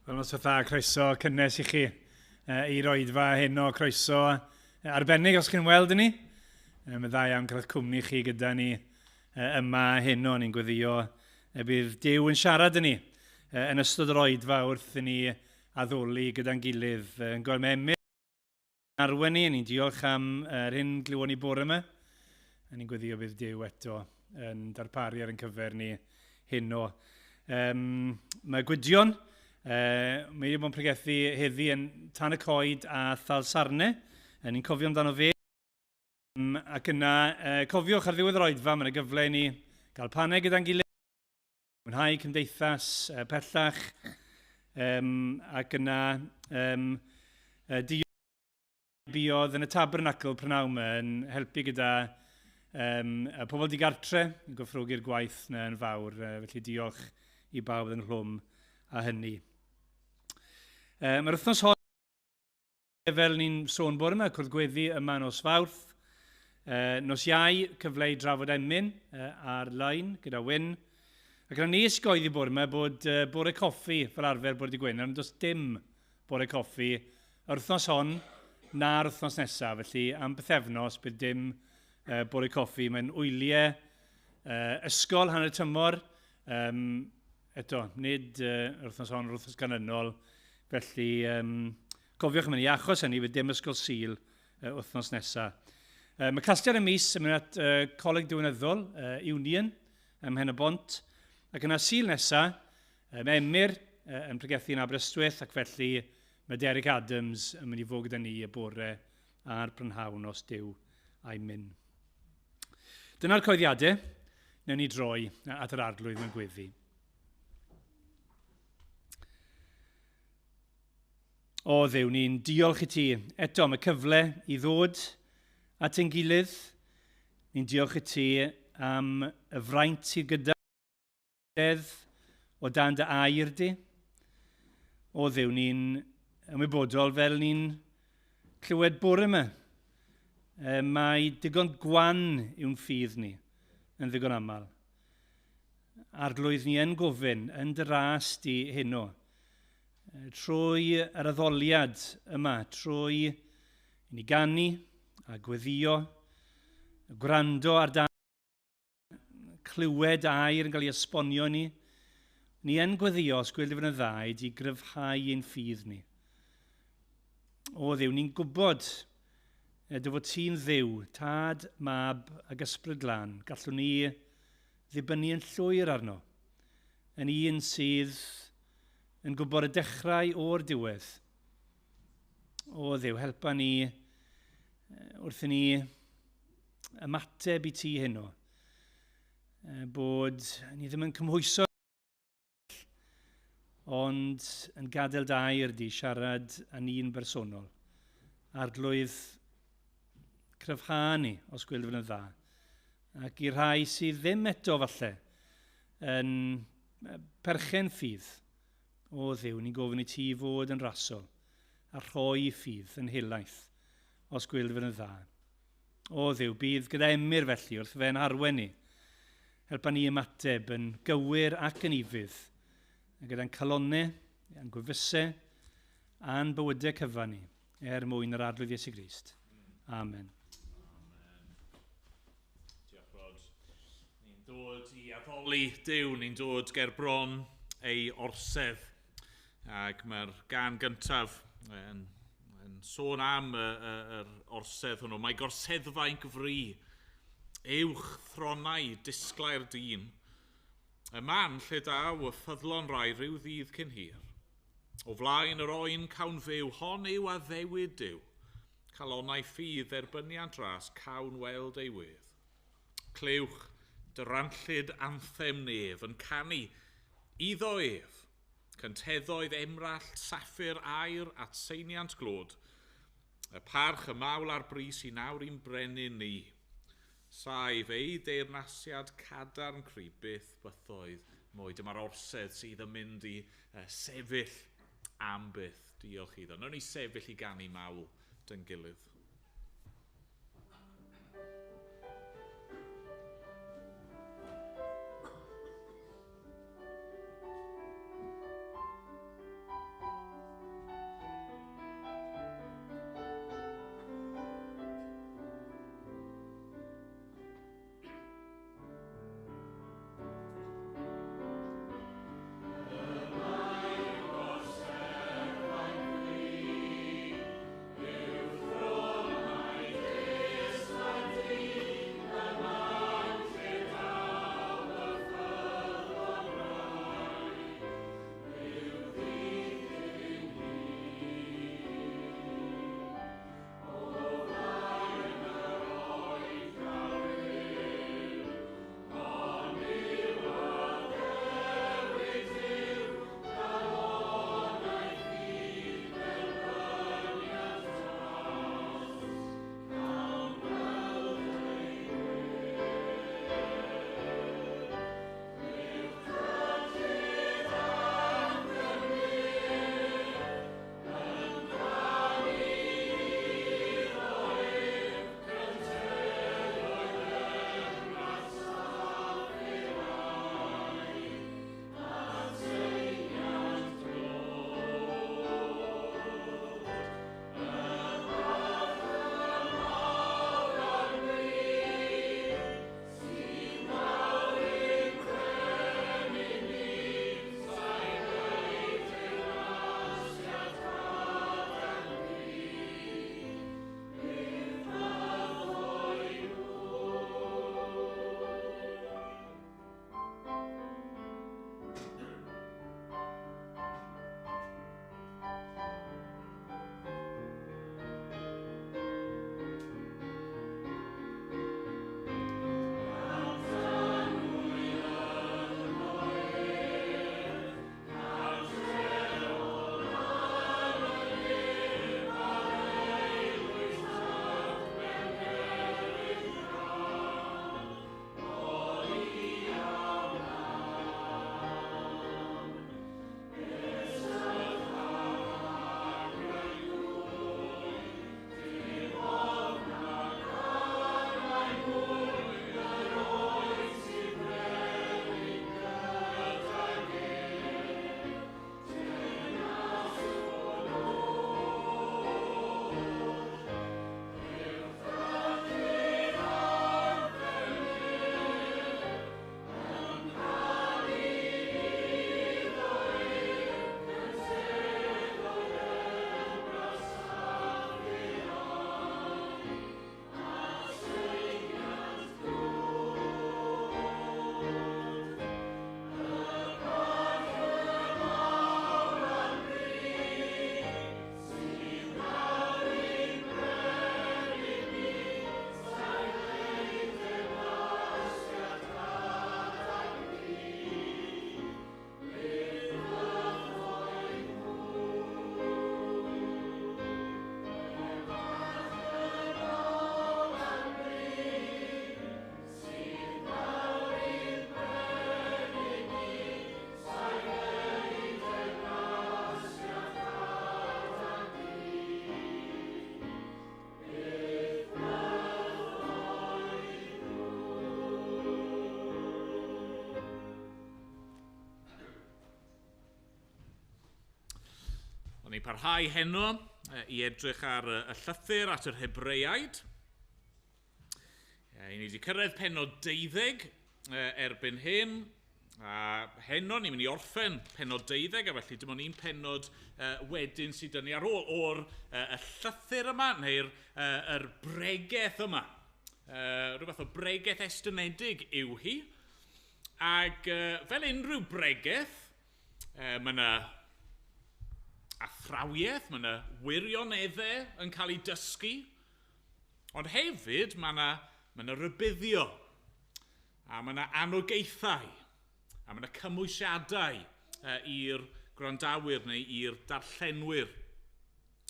Wel, noswaith dda, croeso cynnes i chi i'r oedfa heno, croeso arbennig os chi'n weld ni. Mae'n dda iawn cael eich cwmni chi gyda ni yma heno, ni'n gweddio y bydd Duw yn siarad yn ni yn ystod yr oedfa wrth i ni addoli gyda'n gilydd. Yn gweld mae Emyr arwen ni, ni'n diolch am yr hyn glywon ni bore yma. A ni'n gweddio bydd Duw eto yn darparu ar ein cyfer ni heno. Um, mae Gwydion, mae wedi bod yn pregethu heddi yn Tan y Coed a Thalsarne. Ni'n cofio amdano fe. Um, ac yna, uh, cofiwch ar ddiwedd yr oedfa, mae yna gyfle i ni gael paned gyda'n gilydd, mwynhau cymdeithas uh, pellach, um, ac yna um, uh, buodd yn y tabernacl prynawn yma yn helpu gyda um, y pobl digartre, yn gwerthfawrogi'r gwaith yna yn fawr, uh, felly diolch i bawb yng nghlwm a hynny. Um, yr wythnos hon, fel ni'n sôn bore yma, cwrdd gweddi yma nos Fawrth. Uh, nos Iau, cyfle i drafod emyn uh, ar-lein gyda Wyn. Ac yna nes goeddi bore yma bod uh, bore coffi fel arfer bore di Gwener, ond does dim bore coffi yr wythnos hon na'r wythnos nesaf. Felly am bythefnos bydd dim uh, bore coffi. Mae'n wyliau uh, ysgol hanner tymor. Um, eto, nid uh, yr wythnos hon, yr wythnos ganlynol. Felly, um, cofiwch am hynny. Achos hynny, fydd dim ysgol Sul uh, wythnos nesaf. Uh, mae casgliad y mis yn mynd at uh, Coleg Diwynyddol, uh, Union, ym Mhen y Bont. Ac yna Sul nesaf, uh, mae Emyr uh, yn pregethu yn Aberystwyth, ac felly mae Derek Adams yn mynd i fod gyda ni y bore a'r prynhawn os Duw a'i myn. Dyna'r coeddiadau. Newn ni droi at yr arglwydd mewn gweddi. O Dduw, ni'n diolch i ti eto am y cyfle i ddod at ein gilydd. Ni'n diolch i ti am y fraint sydd gyda o dan dy air di. O Dduw, ni'n ymwybodol fel ni'n clywed bore yma. E, mae digon gwan yw'n ffydd ni yn ddigon aml. Arglwydd ni yn gofyn yn dy ras di heno, trwy yr addoliad yma, trwy i ni ganu a gweddio, gwrando ar dan clywed air yn cael ei esbonio ni. Ni yn gweddio, os gweld yn dda, i di gryfhau ein ffydd ni. O Dduw, ni'n gwybod dy fod ti'n Dduw, Tad, Mab ac Ysbryd Glân. Gallwn ni ddibynnu yn llwyr arno, yn un sydd yn gwybod y dechrau o'r diwedd. O Dduw, helpa ni wrth i ni ymateb i ti heno, bod ni ddim yn cymhwyso ond yn gadael dy air di siarad â ni'n bersonol. Arglwydd, cryfha ni, os gweld fod yn dda. Ac i'r rhai sydd ddim eto falle yn perchen ffydd, o Dduw, ni'n gofyn i ti fod yn rasol a rhoi ffydd yn helaeth, os gweld fod yn dda. O Dduw, bydd gyda Emyr felly wrth fe'n arwen ni. Helpa ni ymateb yn gywir ac yn ufudd, a gyda'n calonnau, a'n gwefusau, a'n bywydau cyfan ni, er mwyn yr Arglwydd Iesu Grist. Amen. Diolch, Rod. Ni'n dod i addoli Duw, ni'n dod ger bron ei orsedd. Ac mae'r gan gyntaf yn, yn sôn am y, y, yr orsedd hwnnw. Mae gorseddfa'n gyfri, uwch thronau disglair dyn. Y man lle daw y ffyddlon rai rhyw ddydd cyn hir. O flaen yr oen cawn fyw, hon yw addewid Duw. Calonnau ffydd dderbyniant ras, cawn weld ei wedd. Clywch dyranllyd anthem nef yn canu iddo ef. Cynteddoedd emrallt, saffir, aur, atseiniant glod. Y parch, y mawl a'r brys i nawr i'n brenin ni. Saif ei deyrnasiad cadarn cry byth bythoedd mwy. Dyma'r orsedd sydd yn mynd i sefyll am byth. Diolch iddo. Nawn ni sefyll i ganu mawl dyn gilydd. Ni'n parhau heno i edrych ar y llythyr at yr Hebreaid. I ni wedi cyrraedd pennod 12 erbyn hyn, a heno ni'n mynd i orffen pennod 12, a felly dim ond un pennod wedyn sydd 'da ni ar ôl o'r y llythyr yma, neu'r yr bregeth yma. Rhywbeth o bregeth estynedig yw hi. Ac fel unrhyw bregeth, mae yna athrawiaeth, mae yna wirioneddau yn cael ei dysgu, ond hefyd mae yna, mae yna rybuddio, a mae yna anogaethau, a mae yna cymwysiadau i'r gwrandawyr neu i'r darllenwyr.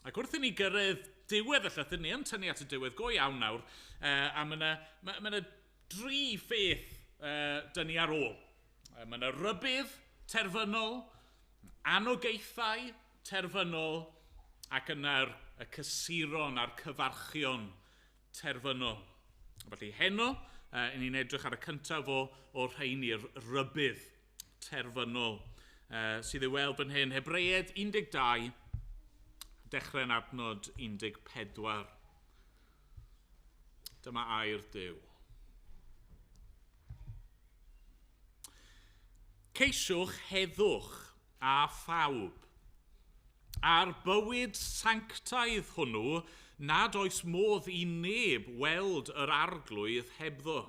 Ac wrth i ni gyrraedd diwedd y llythyr, ni yn tynnu at y diwedd go iawn nawr, a mae yna, mae yna dri pheth dyn ni ar ôl. Mae yna rybudd terfynol, anogaethau terfynol, ac yna'r y cysuron a'r cyfarchion terfynol. Felly heno, ni'n edrych ar y cyntaf o'r rheini'r rybudd terfynol sydd i'w weld fan hyn. Hebreaid 12, dechrau'n adnod 14. Dyma air Duw. Ceisiwch heddwch a phawb, a'r bywyd sanctaidd hwnnw nad oes modd i neb weld yr arglwydd hebddo.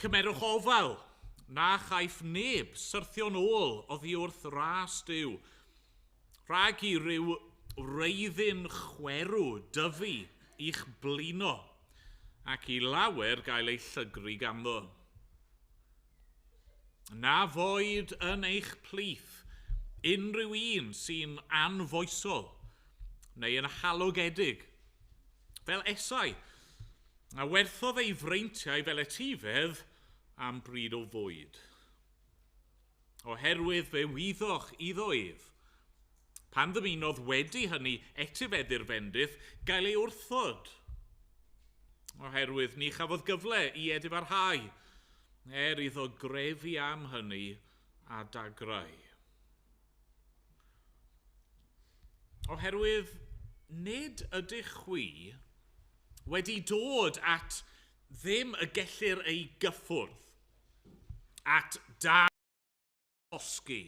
Cymerwch ofal na chaiff neb syrthio'n ôl oddi wrth ras Duw, rhag i ryw wreiddyn chwerw dyfu i'ch blino, ac i lawer gael ei llygru ganddo. Na foed yn eich plith unrhyw un sy'n anfoesol neu yn halogedig, fel Esau, a werthodd ei freintiau fel etifedd am bryd o fwyd. Oherwydd fe wyddoch iddo ef, pan ddymunodd wedi hynny etifeddu'r fendith, gael ei wrthod. Oherwydd ni chafodd gyfle i edifarhau, er iddo grefu am hynny a dagrau. Oherwydd nid ydych chwi wedi dod at ddim y gellir ei gyffwrdd, at dan-losgi,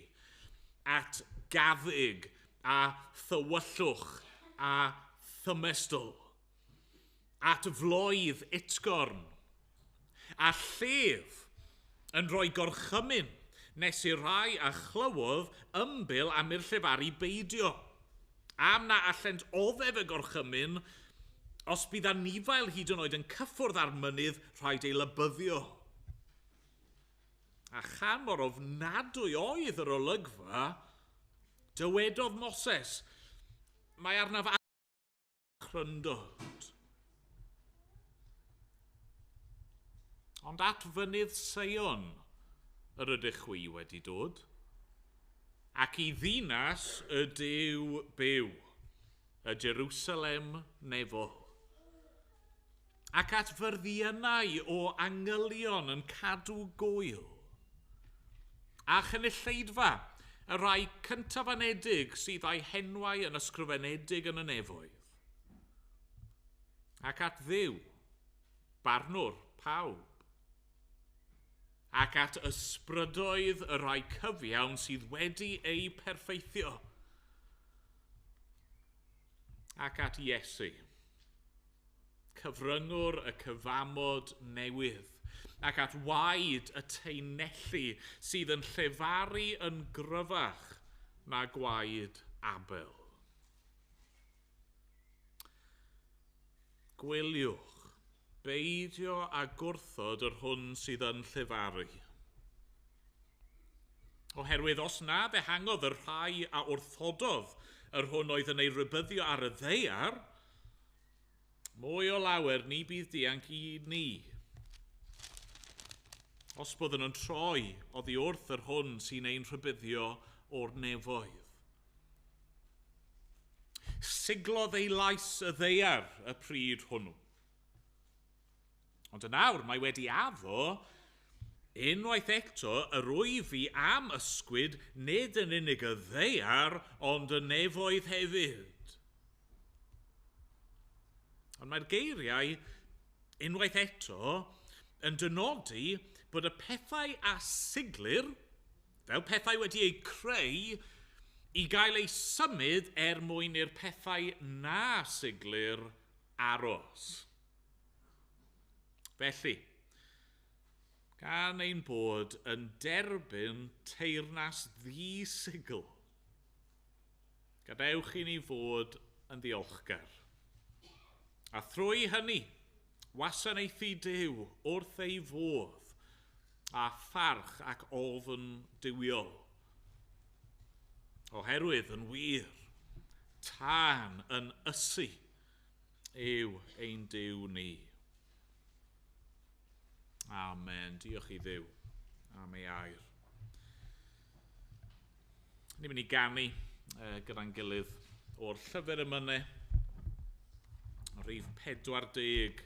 at gaddug a thywyllwch a thymestl, at floedd utgorn, a llef yn rhoi gorchymyn nes i'r rhai a chlywodd ymbil am i'r llefaru beidio. Am na allent oddef y gorchymyn, os bydd anifail hyd yn oed yn cyffwrdd â'r mynydd, rhaid ei lybyddio. A chan mor ofnadwy oedd yr olygfa, dywedodd Moses, mae arnaf chryndod. Ond at fynydd Seion yr ydych chwi wedi dod, ac i ddinas y Duw byw, y Jerusalem nefol, ac at fyrddiynau o angylion yn cadw gwyl, a chynulleidfa, y rhai cyntafanedig sydd â'i henwau yn ysgrifenedig yn y nefoedd, ac at Dduw, barnwr pawb, ac at ysbrydoedd y rhai cyfiawn sydd wedi eu perffeithio, ac at Iesu, cyfryngwr y cyfamod newydd, ac at waed y teinellu sydd yn llefaru yn gryfach na gwaed Abel. Gwyliwch, beidio a gwrthod yr hwn sydd yn llefaru. Oherwydd os na ddehangodd y rhai a wrthododd yr hwn oedd yn ei rybuddio ar y ddaear, mwy o lawer ni bydd dianc i ni. Os byddwn yn troi oddi wrth yr hwn sy'n ein rhybuddio o'r nefoedd. Siglodd ei lais y ddaear y pryd hwnnw. Ond yn awr mae wedi addo, Unwaith eto, yr wyf fi am ysgwyd nid yn unig y ddaear, ond y nefoedd hefyd. Ond mae'r geiriau, unwaith eto, yn dynodi bod y pethau a siglir, fel pethau wedi eu creu, i gael eu symud er mwyn i'r pethau na siglir aros. Felly, gan ein bod yn derbyn teyrnas ddi-sigl, gadewch i ni fod yn ddiolchgar. A thrwy hynny, wasanaethu Duw wrth ei fodd a pharch ac ofn duwiol. Oherwydd yn wir, tân yn ysu yw ein Duw ni. Amen. Diolch i Dduw am ei air. Ni'n mynd i ganu gyda'n gilydd o'r llyfr emynau, rhif 40.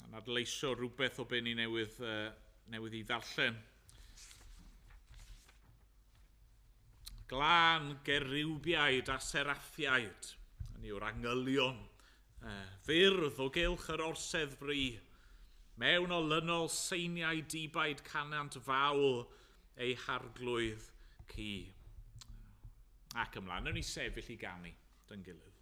Yn adleisio rhywbeth o be ni newydd i ddarllen. Glân geriwbiaid a seraffiaid, hynny yw'r angylion, fyrdd o gylch yr orsedd fri, mewn olynol seiniau dibaid canant fawl ei harglwydd cu. Ac ymlaen, wnawn ni sefyll i ganu dy'n gilydd.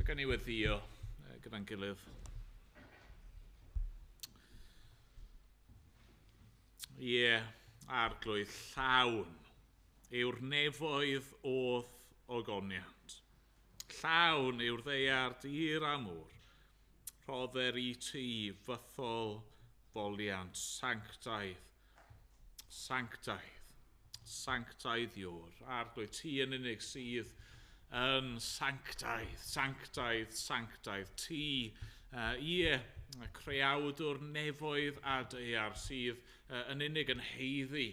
Gawn ni weddïo gyda'n gilydd. Ie, Arglwydd, llawn yw'r nefoedd o'th ogoniant. Llawn yw'r ddaear dir a môr. Rhodder i ti fythol foliant, sanctaidd, sanctaidd, sanctaidd yw'r. Arglwydd, ti yn unig sydd yn sanctaidd, sanctaidd, sanctaidd. Ti, ie, creawdwr nefoedd a daear sydd yn unig yn haeddu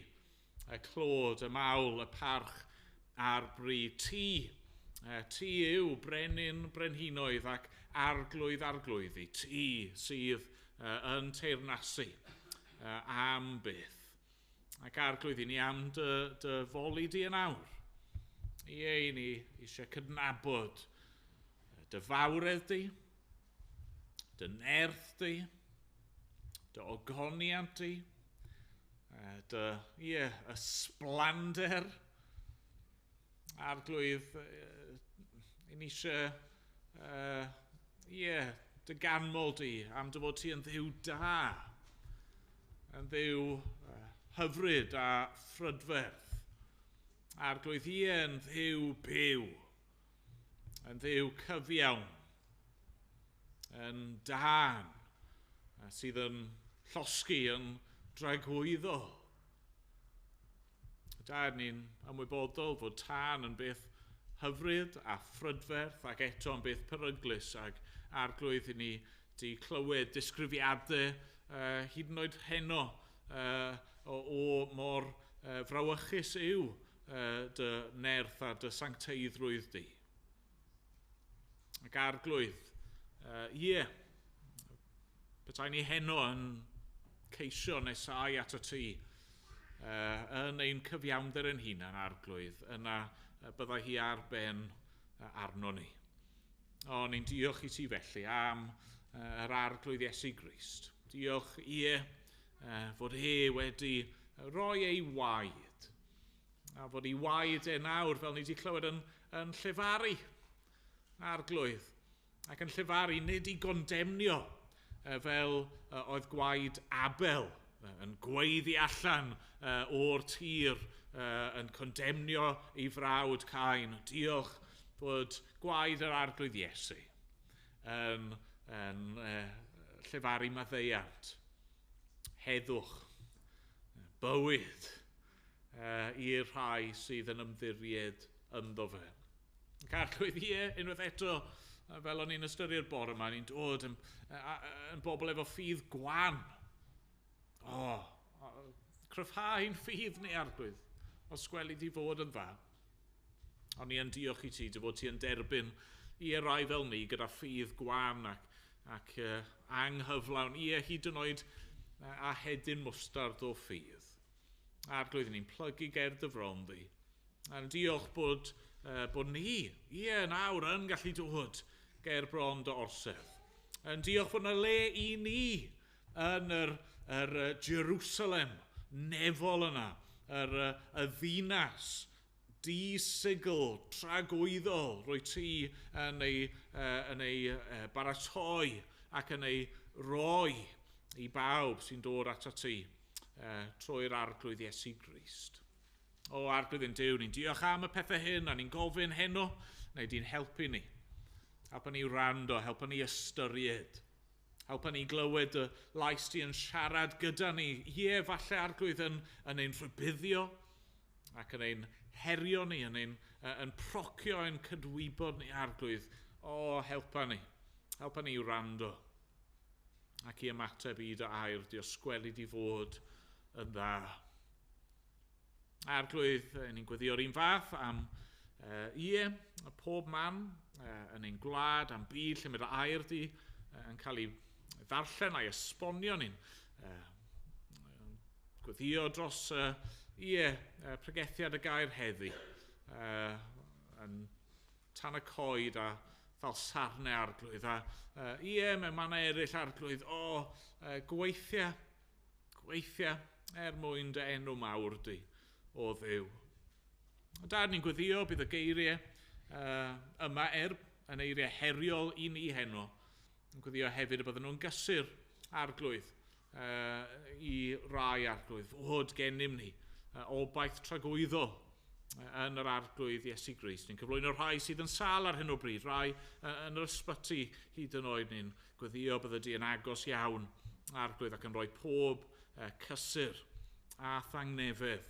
y clod, y mawl, y parch a'r bri. Ti yw brenin brenhinoedd ac arglwydd arglwyddi. Ti sydd yn teyrnasu am byth. Ac arglwydd, i ni am dy foli di yn awr. Ie, i ni eisiau cydnabod dy fawredd di, dy nerth di, dy ogoniant di, dy, ie, ysblander. Arglwydd, i ni eisiau, ie, dy ganmol di am dy fod ti yn Dduw da, yn Dduw hyfryd a phrydferth. Arglwydd, ie, yn Dduw byw, yn Dduw cyfiawn, yn dân, sydd yn llosgi, yn dragwyddol. Dad, ni'n ymwybodol fod tân yn beth hyfryd a phrydferth ac eto yn beth peryglus, ac arglwydd, i ni di clywed disgrifiadau hyd yn oed heno o mor frawychus yw dy nerth a dy sancteiddrwydd di. Ac arglwydd, ie, petai ni heno yn ceisio nesau ato ti yn ein cyfiawnder ein hunan, arglwydd, yna byddai hi ar ben arno ni. O, ni'n diolch i ti felly am yr arglwydd Iesu Grist. Diolch, ie, fod e wedi rhoi ei waed. A fod ei waed e nawr, fel ni wedi clywed, yn llefaru, arglwydd. Ac yn llefaru nid i gondemnio fel oedd gwaed Abel yn gweiddi allan o'r tir, yn condemnio ei frawd Cain. Diolch fod gwaed yr arglwydd Iesu yn llefaru maddeuant, heddwch, bywyd i'r rhai sydd yn ymddiried ynddo fe. Ac arglwydd, ie, unwaith eto, fel o'n i'n ystyried bore yma, ni'n dod yn bobl efo ffydd gwan. O, cryfhau ein ffydd ni, arglwydd, os gweli di fod yn dda. Ond ni yn diolch i ti, dy fod ti yn derbyn i rai fel ni gyda ffydd gwan ac anghyflawn, ie, hyd yn oed a hedyn mwstard o ffydd. Arglwydd, ni'n plygu ger dy fron di. A'n diolch bod ni, ie, nawr yn gallu dod ger bron dy orsedd. Yn diolch fod yna le i ni yn yr Jerusalem nefol yna, y ddinas di-sigl, tragwyddol, rwy ti yn ei baratoi ac yn ei roi i bawb sy'n dod atat ti trwy'r arglwydd Iesu Grist. O, arglwydd ein Duw, ni'n diolch am y pethau hyn a ni'n gofyn heno, neu di'n helpu ni. Helpa ni wrando, helpa ni ystyried. Helpa ni glywed y lais di yn siarad gyda ni. Ie, falle arglwydd yn ein rhybuddio ac yn ein herio ni, yn procio ein cydwybod ni, arglwydd. O, helpa ni. Helpa ni wrando ac i ymateb i dy air di, os gweli di fod yn dda. Arglwydd, ni'n gweddïo'r un fath am ie, pob man yn ein gwlad, am byd lle mae'r air di yn cael ei ddarllen a'i esbonio ni'n gweddïo dros ie, pregethiad y gair heddi yn tan y coed a fel sarnau arglwydd a ie, mewn mannau eraill arglwydd, o, gweithia er mwyn dy enw mawr di, o Dduw. Dad, ni'n gweddio bydd y geiriau yma yn eiriau heriol i ni heno. Yn gweddio hefyd y bydden nhw'n gysur arglwydd i rai arglwydd, fod gennym ni obaith tragwyddol yn yr Arglwydd Iesu Grist. Ni'n cyflwyno'r rhai sydd yn sâl ar hyn o bryd, rhai yn yr ysbyty hyd yn oed. Ni'n gweddio bydde di yn agos iawn, Arglwydd, ac yn rhoi pob cysur a thangnefedd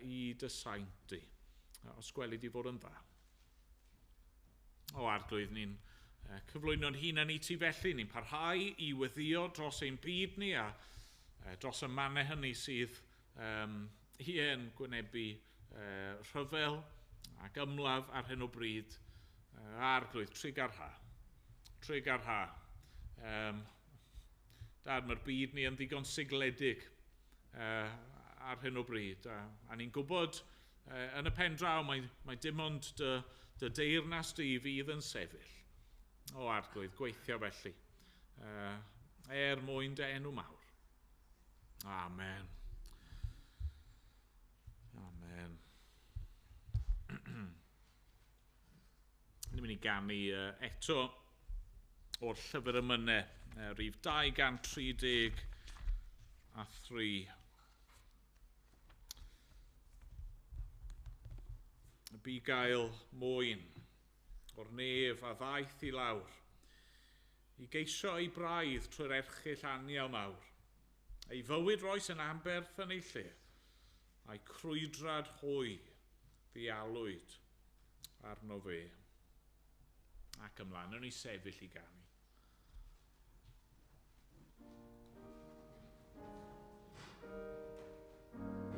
i dy saint di. Os gweli di fod yn dda. O Arglwydd, ni'n cyflwyno'n hunain i ti felly. Ni'n parhau i weddio dros ein byd ni a dros y mannau hynny sydd yn gwynebu rhyfel ac ymladd ar hyn o bryd. Arglwydd, trugarha. Trugarha. Dad, mae'r byd ni yn ddigon sigledig ar hyn o bryd. A ni'n gwybod yn y pen draw mae dim ond dy deyrnas di fydd yn sefyll. O Arglwydd, gweithio felly. Er mwyn dy enw mawr. Amen. Amen. Ni'n mynd i ganu eto o'r llyfr emynau, rhif 233. Y bugail mwyn o'r nef a ddaeth i lawr, i geisio ei braidd trwy'r erchyll anial mawr. Ei fywyd roes yn aberth yn ei lle, a'i crwydrad hwy ddialwyd arno fe. Ac ymlaen, wnawn ni sefyll i ganu. Amen.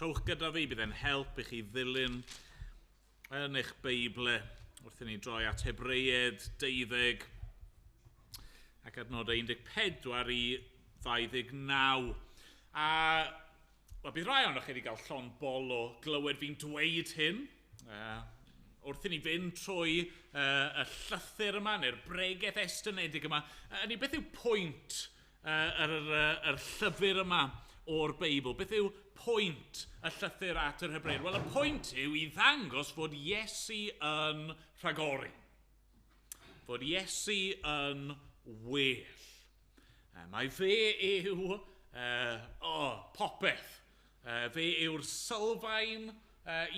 Trowch gyda fi, bydd e'n help i chi ddilyn yn eich Beible wrth i ni droi at Hebreaid 12 ac adnodau 14 i 29. A wel, bydd rai ohonoch chi wedi cael llond bol o glywed fi'n dweud hyn. Wrth i ni fynd trwy y llythyr yma, neu'r bregeth estynedig yma, ni beth yw pwynt yr llyfr yma o'r Beibl? Beth yw pwynt y llythyr at yr Hebreaid? Wel, y pwynt yw i ddangos fod Iesu yn rhagori. Fod Iesu yn well. Mae fe yw popeth. Fe yw'r sylfaen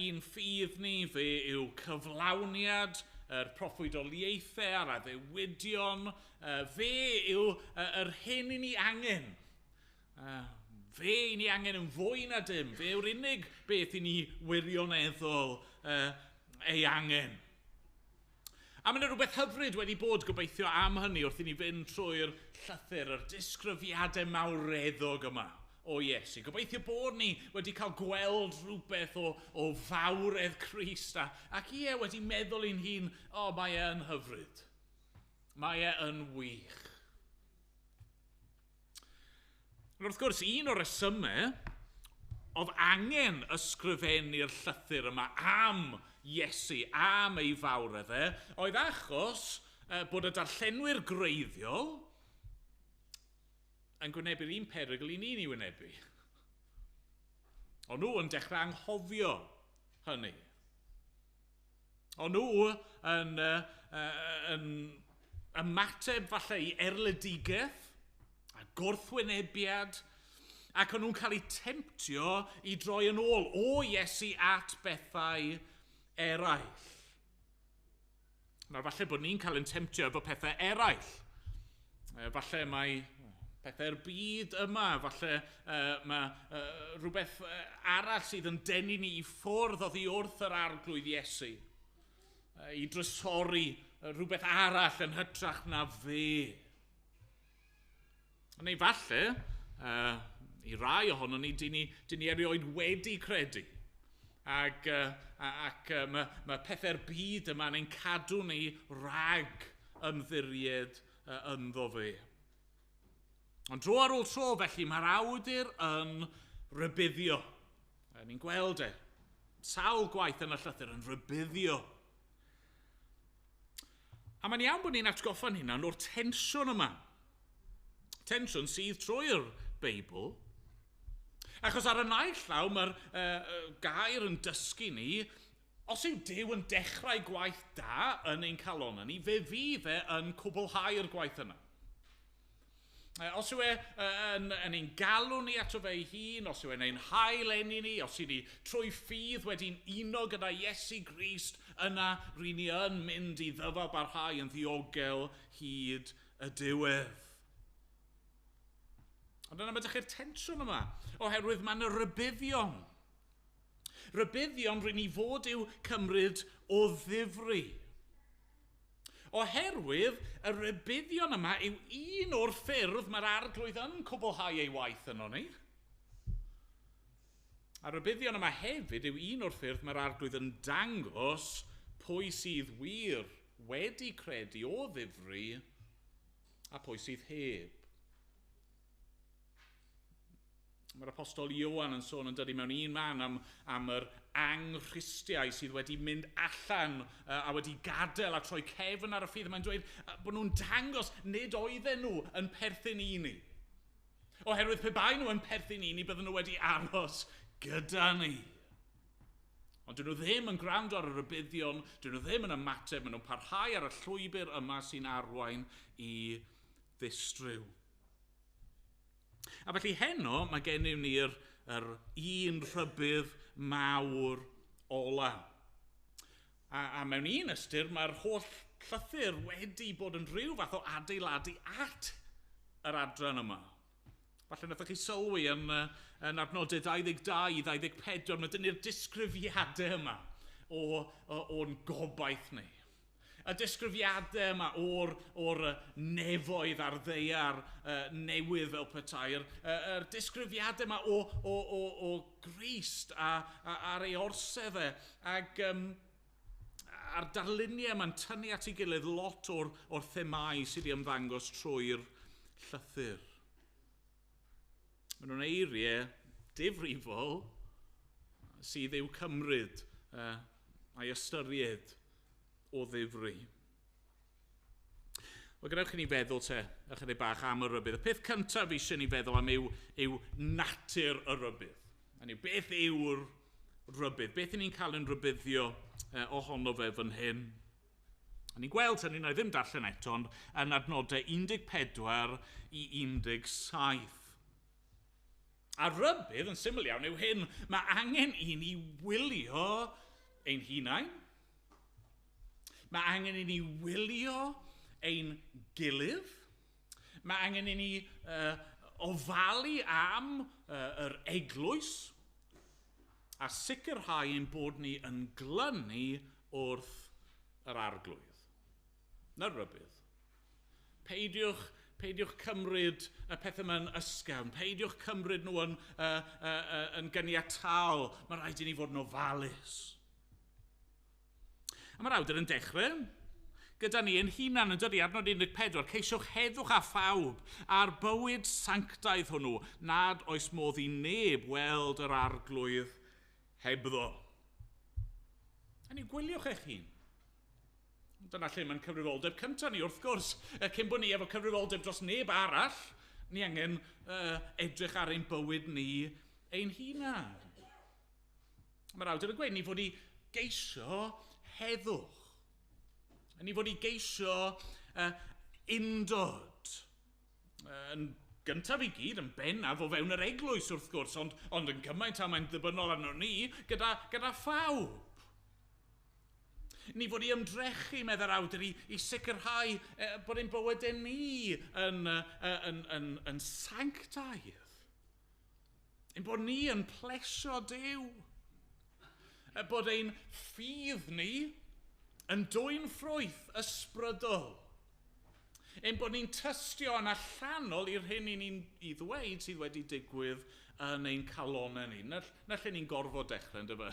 i'n ffydd ni, fe yw cyflawniad yr proffwydoliaethau a'r addewidion, fe yw yr hyn i ni angen. Fe i ni angen yn fwy na dim, fe yw'r unig beth i ni wirioneddol ei angen. A mae yna rhywbeth hyfryd wedi bod gobeithio am hynny wrth i ni fynd trwy'r llythyr, yr disgrifiadau mawreddog yma o Iesu. Gobeithio bod ni wedi cael gweld rhywbeth o fawredd Crist ac ie, wedi meddwl i'n hun, o, mae e yn hyfryd. Mae e yn wych. Ond wrth gwrs, un o'r resymau oedd angen ysgrifennu'r llythyr yma am Iesu, am ei fawredd e, oedd achos bod y darllenwyr gwreiddiol yn gwynebu'r un perygl i ni'n ei wynebu. O'n nhw yn dechrau anghofio hynny. O'n nhw yn ymateb falle i erledigaeth a gwrthwynebiad, ac o'n nhw'n cael eu temtio i droi yn ôl o Iesu at bethau eraill. Nawr, falle bod ni'n cael ein temtio efo pethau eraill. Falle mae pethau'r byd yma, falle mae rhywbeth arall sydd yn denu ni i ffwrdd oddi wrth yr Arglwydd Iesu, i drysori rhywbeth arall yn hytrach na fe. Neu falle, i rai ohono ni, dyn ni erioed wedi credu. Ac mae pethau'r byd yma yn ein cadw ni rhag ymddiried ynddo fe. Ond dro ar ôl tro, felly, mae'r awdur yn rhybuddio. Ni'n gweld e. Sawl gwaith yn y llythyr yn rhybuddio. A mae'n iawn bod ni'n atgoffa'n hunan o'r tensiwn yma. Tensiwn sydd trwy'r Beibl. Achos ar y naill llaw mae'r gair yn dysgu ni, os yw Duw yn dechrau gwaith da yn ein calonnau ni, fe fydd e yn cwblhau'r gwaith yna. Os yw e yn ein galw ni ato fe ei hun, os yw e'n ein hail-eni ni, os yw ni trwy ffydd wedi'n uno gyda Iesu Grist, yna ry'n ni yn mynd i ddyfal barhau yn ddiogel hyd y diwedd. Ond yna mae dechrau'r tensiwn yma, oherwydd mae yna rybuddion. Rybuddion ry'n ni fod i'w cymryd o ddifri. Oherwydd y rybuddion yma yw un o'r ffyrdd mae'r Arglwydd yn cwblhau ei waith yno ni. A'r rybuddion yma hefyd yw un o'r ffyrdd mae'r Arglwydd yn dangos pwy sydd wir wedi credu o ddifri a pwy sydd heb. Mae'r apostol Ioan yn sôn yn dydi mewn un man am yr anghristiau sydd wedi mynd allan a wedi gadael a troi cefn ar y ffydd. Mae'n dweud bod nhw'n dangos nid oedden nhw yn perthyn i ni. Oherwydd pe bai nhw yn perthyn i ni, bydden nhw wedi aros gyda ni. Ond dyn nhw ddim yn gwrando ar y rybuddion, dyn nhw ddim yn ymateb, maen nhw'n parhau ar y llwybr yma sy'n arwain i ddistryw. A felly heno mae gennym ni'r un rhybudd mawr ola. A mewn un ystyr mae'r holl llythyr wedi bod yn rhyw fath o adeiladu at yr adran yma. Falle wnaethoch chi sylwi yn adnodau 22 i 24, mae dynnu'r disgrifiadau yma o'n gobaith ni. Y disgrifiadau yma o'r nefoedd a'r ddaear newydd fel petai'r, yr disgrifiadau yma o Grist a ar ei orsedd e, ac a'r darluniau yma'n tynnu at ei gilydd lot o'r themau sydd wedi ymddangos trwy'r llythyr. Maen nhw'n eiriau difrifol sydd i'w cymryd a'i ystyried o ddifri. Wel, gadewch i ni feddwl te ychydig bach am y rhybudd. Y peth cyntaf eisiau ni feddwl am yw natur y rhybudd. Hynny yw, beth yw'r rhybudd? Beth ni'n cael yn rhybuddio ohono fe fan hyn? A ni'n gweld hynny, na i ddim darllen eto, ond yn adnodau 14 i 17. A rhybudd yn syml iawn yw hyn, mae angen i ni wylio ein hunain. Mae angen i ni wylio ein gilydd. Mae angen i ni ofalu am yr eglwys a sicrhau ein bod ni yn glynu wrth yr Arglwydd. Na'r rhybudd. Peidiwch cymryd y pethau yma'n ysgafn. Peidiwch cymryd nhw yn gyniataol. Mae rhaid i ni fod yn ofalus. A mae'r awdur yn dechrau gyda ni yn hunan yn dydi, adnod 14, ceisiwch heddwch â phawb a'r bywyd sanctaidd hwnnw, nad oes modd i neb weld yr Arglwydd hebddo. A ni gwyliwch eich hun. Dyna lle mae'n cyfrifoldeb cyntaf ni, wrth gwrs. Cyn bod ni efo cyfrifoldeb dros neb arall, ni angen edrych ar ein bywyd ni ein hunan. Mae'r awdur yn gweud, ni fod i geisio heddwch. A ni fod i geisio undod. Yn gyntaf i gyd, yn bennaf o fewn yr eglwys wrth gwrs, ond yn gymaint a mae'n ddibynnol arno ni gyda phawb. Ni fod i ymdrechu, meddai'r awdur, i sicrhau bod ein bywydau ni yn sanctaidd. Ein bod ni yn plesio Duw. Bod ein ffydd ni yn dwyn ffrwyth ysbrydol. Ein bod ni'n tystio yn allanol i'r hyn i ni'n i ddweud sydd wedi digwydd yn ein calonau ni. Na lle ni'n gorfod dechrau, ynddo fe?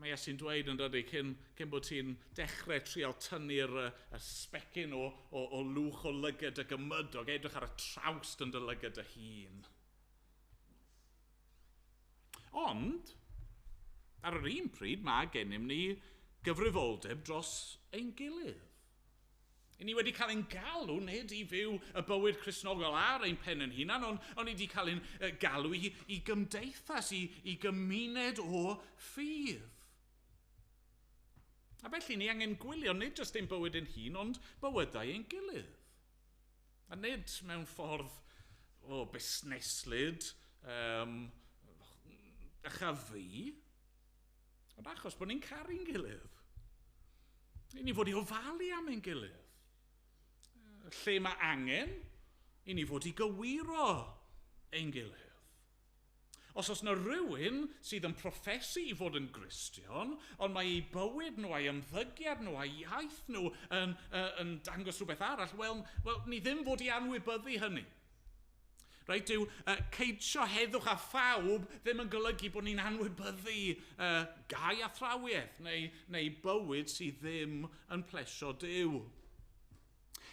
Mae Iesu'n dweud yn dydi, cyn bod ti'n dechrau trial tynnu'r y sbecyn o lwch o lygad y gymydog, edrych ar y trawst yn dy lygad dy hun. Ond, ar yr un pryd, mae gennym ni gyfrifoldeb dros ein gilydd. I ni wedi cael ein galw nid i fyw y bywyd Cristnogol ar ein pen yn hunan, ond ni wedi cael ein galw i gymdeithas, i gymuned o ffydd. A felly ni angen gwylio nid jyst ein bywyd ein hun, ond bywydau ein gilydd. A nid mewn ffordd o busneslyd, a fi, ond achos bod ni'n caru'n gilydd. I ni fod i ofalu am ein gilydd. Lle mae angen, i ni fod i gywiro ein gilydd. Os oes yna rhywun sydd yn proffesu i fod yn Gristion, ond mae eu bywyd nhw, a'i ymddygiad nhw, a'i iaith nhw yn dangos rhywbeth arall, wel, ni ddim fod i anwybyddu hynny. Reit, yw ceisio heddwch a phawb ddim yn golygu bod ni'n anwybyddu gau athrawiaeth neu bywyd sydd ddim yn plesio Duw.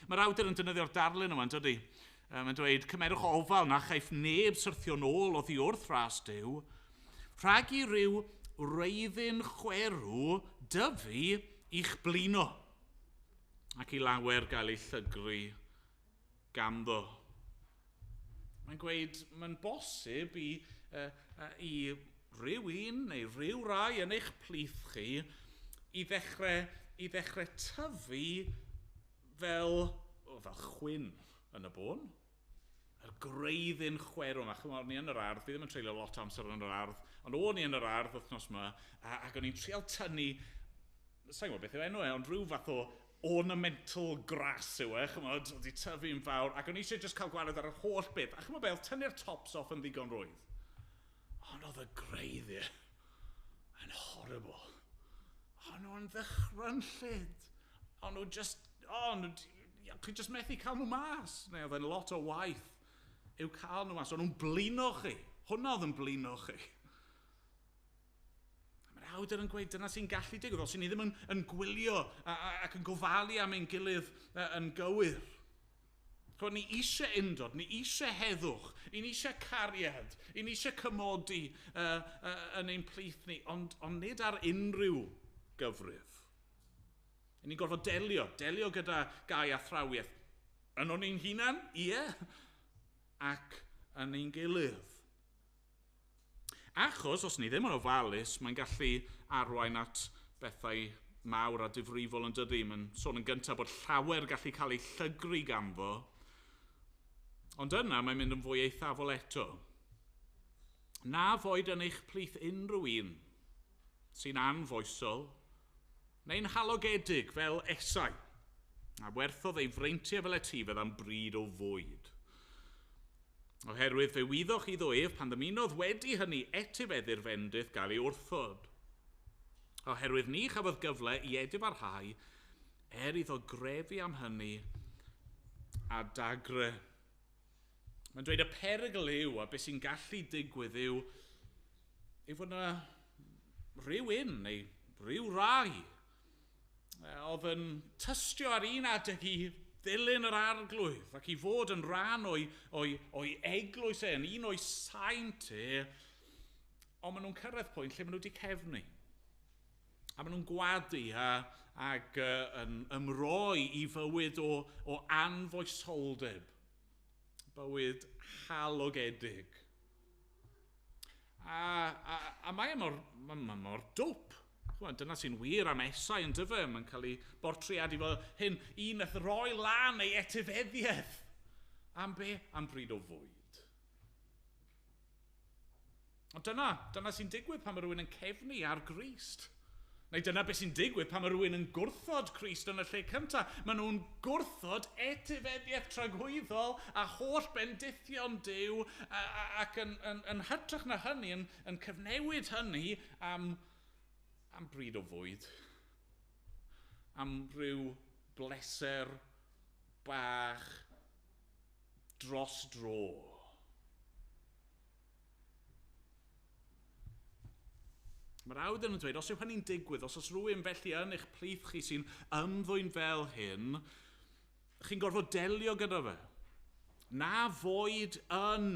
Mae'r awdur yn defnyddio'r darlun yma, yn dydi? Mae'n dweud, cymerwch ofal na chaiff neb syrthio nôl oddi wrth ras Duw, rhag i ryw wreiddyn chwerw dyfu i'ch blino, ac i lawer gael ei llygru ganddo. Mae'n gweud, mae'n bosib i rywun neu rhyw rai yn eich plith chi i ddechrau tyfu fel chwyn yn y bôn. Yr gwreiddyn chwerw yma. Chymod, o'n i yn yr ardd, fi ddim yn treulio lot o amser yn yr ardd, ond o'n i yn yr ardd wythnos yma, ac o'n i'n trial tynnu, sa'n gwybod beth yw enw e, ond rhyw fath o ornamental grass yw e, chymod, oedd wedi tyfu'n fawr, ac o'n i eisiau just cael gwared ar yr holl beth. A chymod beth, tynnu'r tops off yn ddigon rwydd. Ond oedd y gwreiddiau yn horrible. nhw'n ddychrynllyd. O'n nhw just, chi just methu cael nhw mas. Neu oedd e'n lot o waith i'w cael nhw mas. O'n nhw'n blino chi. Hwna oedd yn blino chi. Mae'r awdur yn gweud dyna sy'n gallu digwydd. Os ni ddim yn gwylio ac yn gofalu am ein gilydd yn gywir. Chwa, ni eisiau undod, ni eisiau heddwch, ni eisiau cariad, ni eisiau cymodi yn ein plith ni, ond nid ar unrhyw gyfrif. Ni'n gorfod delio gyda gau athrawiaeth. Yn o'n ein hunan, ie, ac yn ein gilydd. Achos, os ni ddim yn ofalus, mae'n gallu arwain at bethau mawr a difrifol yn dydy. Mae'n sôn yn gyntaf bod llawer gallu cael ei llygru ganddo. Ond yna mae'n mynd yn fwy eithafol eto. Na foed yn eich plith unrhyw un sy'n anfoesol neu'n halogedig fel Esau, a werthodd ei freintiau fel etifedd am bryd o fwyd. Oherwydd fe wyddoch iddo ef pan ddymunodd wedi hynny etifeddu'r fendith gael ei wrthod. Oherwydd ni chafodd gyfle i edifarhau er iddo grefu am hynny a dagre. Mae'n dweud y perygl yw, a beth sy'n gallu digwydd yw fod yna rhywun neu rhyw rai oedd yn tystio ar un adeg i ddilyn yr arglwydd ac i fod yn rhan o'i eglwys e, yn un o'i saint e, ond maen nhw'n cyrraedd pwynt lle maen nhw wedi cefnu. A maen nhw'n gwadu ac yn ymroi i fywyd o anfoesoldeb, bywyd halogedig. A mae e mor dwp. Dyna sy'n wir am Esau yn dyfe. Mae'n cael ei bortreadu fel hyn. Un nath roi lan ei etifeddiaeth. Am be? Am bryd o fwyd. Ond dyna sy'n digwydd pan mae rhywun yn cefnu ar Grist. Neu dyna beth sy'n digwydd pan mae rhywun yn gwrthod Crist yn y lle cyntaf. Maen nhw'n gwrthod etifeddiaeth tragwyddol a holl bendithion Duw ac yn hytrach na hynny, yn cyfnewid hynny am bryd o fwyd, am ryw bleser bach dros dro. Mae'r awdur yn dweud, os yw hynny'n digwydd, os oes rhywun felly yn eich plith chi sy'n ymddwyn fel hyn, chi'n gorfod delio gyda fe. Na foed yn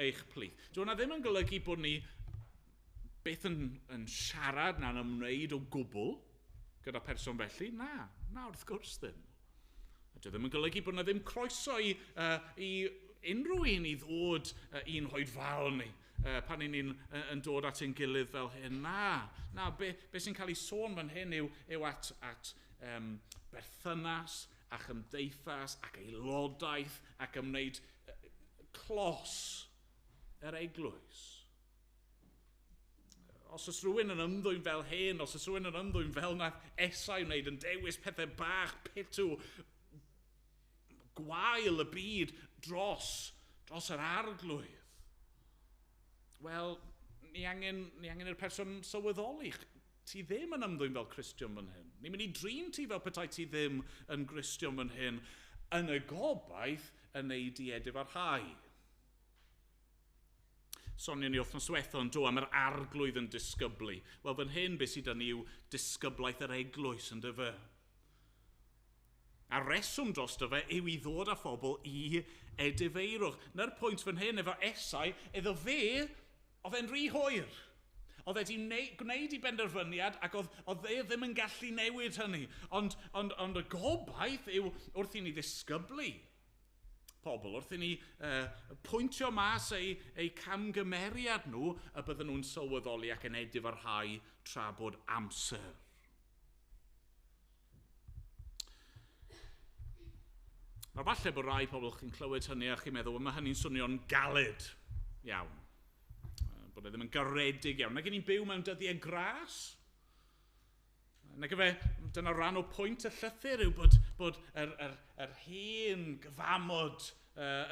eich plith. Dyw hwnna ddim yn golygu bod ni byth yn siarad na'n ymwneud o gwbl gyda person felly. Na, wrth gwrs ddim. A dyw ddim yn golygu bod na ddim croeso i unrhyw un i ddod i'n hoedfaon ni. Pan ni'n yn dod at ein gilydd fel hyn. Na, be sy'n cael ei sôn fan hyn yw at berthynas a chymdeithas ac aelodaeth ac ymwneud clos yr eglwys. Os oes rhywun yn ymddwyn fel hyn, os oes rhywun yn ymddwyn fel nath Esau wneud yn dewis pethau bach, pitw, gwael y byd dros yr arglwydd. Wel, ni angen i'r person sylweddoli. Ti ddim yn ymddwyn fel Cristion fan hyn. Ni'n mynd i drin ti fel petai ti ddim yn Gristion fan hyn, yn y gobaith yn ei di edifarhau. Sonion ni wythnos diwethaf yn do am yr arglwydd yn disgyblu. Wel, fan hyn beth sydd 'da ni yw disgyblaeth yr eglwys, yn dyfe. A reswm dros fe yw i ddod â phobl i edifeirwch. Na'r pwynt fan hyn efo Esau, iddo fe, oedd e'n rhy hwyr. Oedd e wedi gwneud ei benderfyniad ac oedd e ddim yn gallu newid hynny. Ond y gobaith yw wrth i ni ddisgyblu pobl, wrth i ni pwyntio mas eu camgymeriad nhw, y bydden nhw'n sylweddoli ac yn edifarhau tra bod amser. Nawr falle bod rai pobl chi'n clywed hynny a chi'n meddwl, mae hynny'n swnio'n galed iawn. Bod e ddim yn garedig iawn. Nag ni'n byw mewn dyddiau gras. Nag efe, dyna rhan o pwynt y llythyr yw bod yr hen gyfamod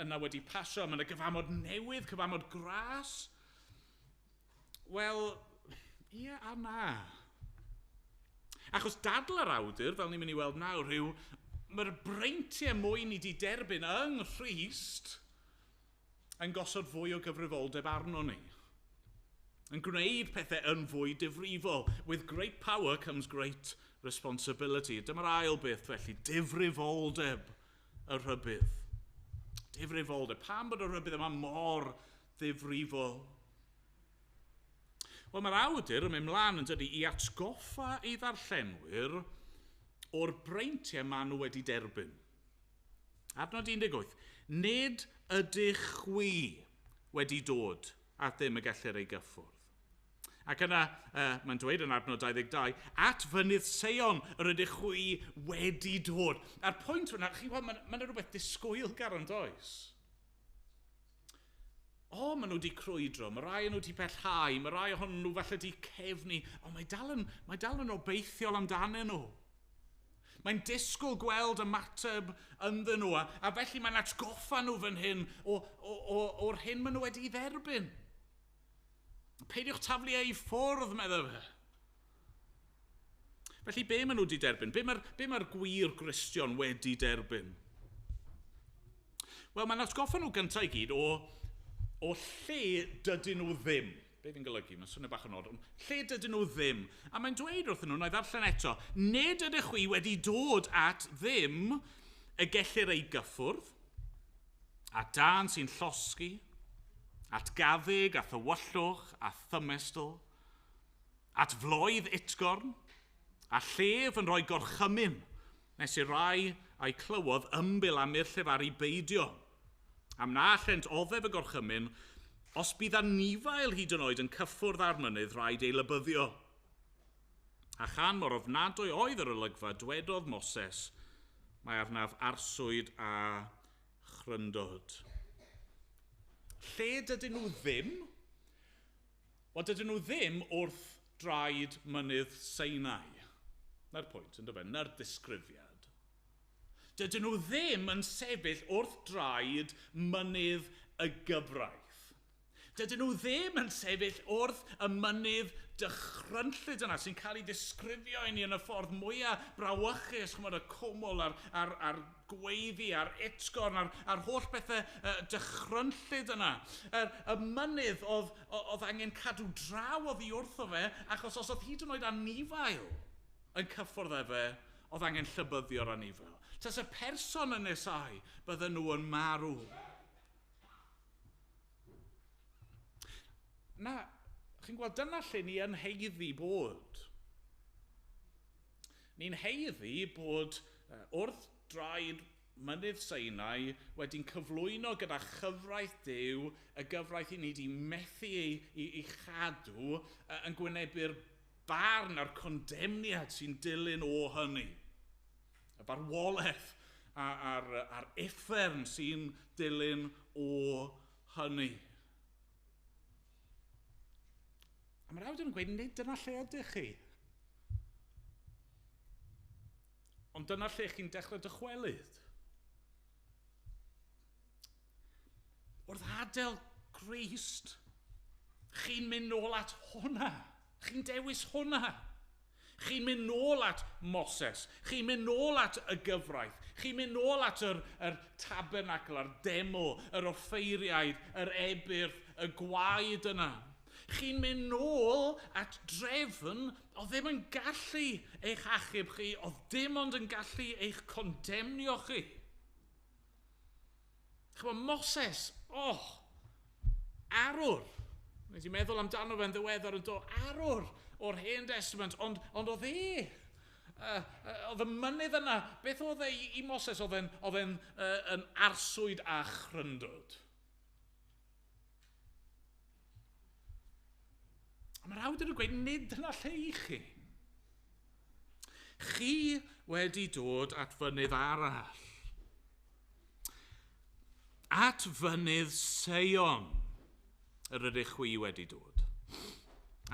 yna wedi pasio. Mae yna gyfamod newydd, cyfamod gras. Wel, ie a na. Achos dadl yr awdur, fel ni'n mynd i weld nawr, yw mae'r breintiau mwy ni wedi derbyn yng Nghrist yn gosod fwy o gyfrifoldeb arno ni. Yn gwneud pethau yn fwy difrifol. With great power comes great responsibility. Dyma'r ail beth felly, difrifoldeb y rhybudd. Difrifoldeb. Pam bod y rhybudd yma mor ddifrifol? Wel, mae'r awdur yn mynd mlaen yn dydy i atgoffa ei ddarllenwyr o'r breintiau maen nhw wedi derbyn. Adnod 18. Nid ydych chwi wedi dod at ddim y gellir ei gyffwrdd. Ac yna, mae'n dweud yn adnod 22, at fynydd Seion yr ydych chwi wedi dod. A'r pwynt fyna, chi'n gweld, mae'n ma rhywbeth disgwylgar yn does? O, maen nhw wedi crwydro, mae rai nhw wedi pellhau, mae rai ohonyn nhw falle wedi cefnu, ond mae dal yn, mae dal yn obeithiol amdanyn nhw. Mae'n disgwyl gweld ymateb ynddyn nhw, a felly mae'n atgoffa nhw fan hyn o'r hyn maen nhw wedi dderbyn. Peidiwch taflu ei ffwrdd, meddwl fe. Felly, be maen nhw wedi derbyn? Be mae'r mae gwir Gristion wedi derbyn? Wel, mae'n atgoffa nhw gyntaf i gyd o lle dydyn nhw ddim. Be fi'n golygu? Mae'n swnio bach yn od. Lle dydyn nhw ddim? A mae'n dweud wrthyn nhw, na i ddarllen eto, nid ydych chwi wedi dod at ddim y gellir ei gyffwrdd, at dân sy'n llosgi, at gaddug a thywyllwch a thymestl, at floedd utgorn, a llef yn rhoi gorchymyn, nes i rai a'i clywodd ymbil am i'r llefaru beidio. Am na allent oddef y gorchymyn, os bydd anifail hyd yn oed yn cyffwrdd â'r mynydd, rhaid ei lybyddio. A chan mor ofnadwy oedd yr olygfa, dwedodd Moses, mae arnaf arswyd a chryndod. Lle dydyn nhw ddim? Wel, dydyn nhw ddim wrth draed mynydd Sinai. Na'r pwynt, yn dod, na'r disgrifiad. Dydyn nhw ddim yn sefyll wrth draed mynydd y gyfraith. Dydyn nhw ddim yn sefyll wrth y mynydd dychrynllyd yna sy'n cael ei ddisgrifio i ni yn y ffordd mwyaf brawychus, chymod, y cwmwl a'r gweiddi a'r utgorn a'r holl bethau dychrynllyd yna. Y mynydd oedd angen cadw draw oddi wrtho fe, achos os oedd hyd yn oed anifail yn cyffwrdd â fe, oedd angen llybyddio'r anifail. Tas y person yn nesau, bydden nhw yn marw. Na, chi'n gweld, dyna lle ni yn haeddu bod. Ni'n haeddu bod wrth draed mynydd Sinai wedi'n cyflwyno gyda chyfraith Duw, y gyfraith i ni wedi methu ei chadw, yn gwynebu'r barn a'r condemniad sy'n dilyn o hynny. Y farwolaeth a'r uffern sy'n dilyn o hynny. A mae'r awdur yn gweud, nid dyna lle ydych chi. Ond dyna lle chi'n dechrau dychwelyd. Wrth adael Grist, chi'n mynd nôl at hwnna. Chi'n dewis hwnna. Chi'n mynd nôl at Moses. Chi'n mynd nôl at y gyfraith. Chi'n mynd nôl at yr tabernacl, yr deml, yr offeiriaid, yr ebyrth, y gwaed yna. Chi'n mynd nôl at drefn oedd ddim yn gallu eich achub chi, oedd dim ond yn gallu eich condemnio chi. Chymod, Moses, arwr. Nes i meddwl amdano fe'n ddiweddar yn dod, arwr o'r Hen Testament, ond oedd e. Oedd y mynydd yna, beth oedd e i Moses? Oedd e'n arswyd a chryndod. A mae'r awdur yn gweud, nid dyna lle i chi. Chi wedi dod at fynydd arall. At fynydd Seion yr ydych chwi wedi dod.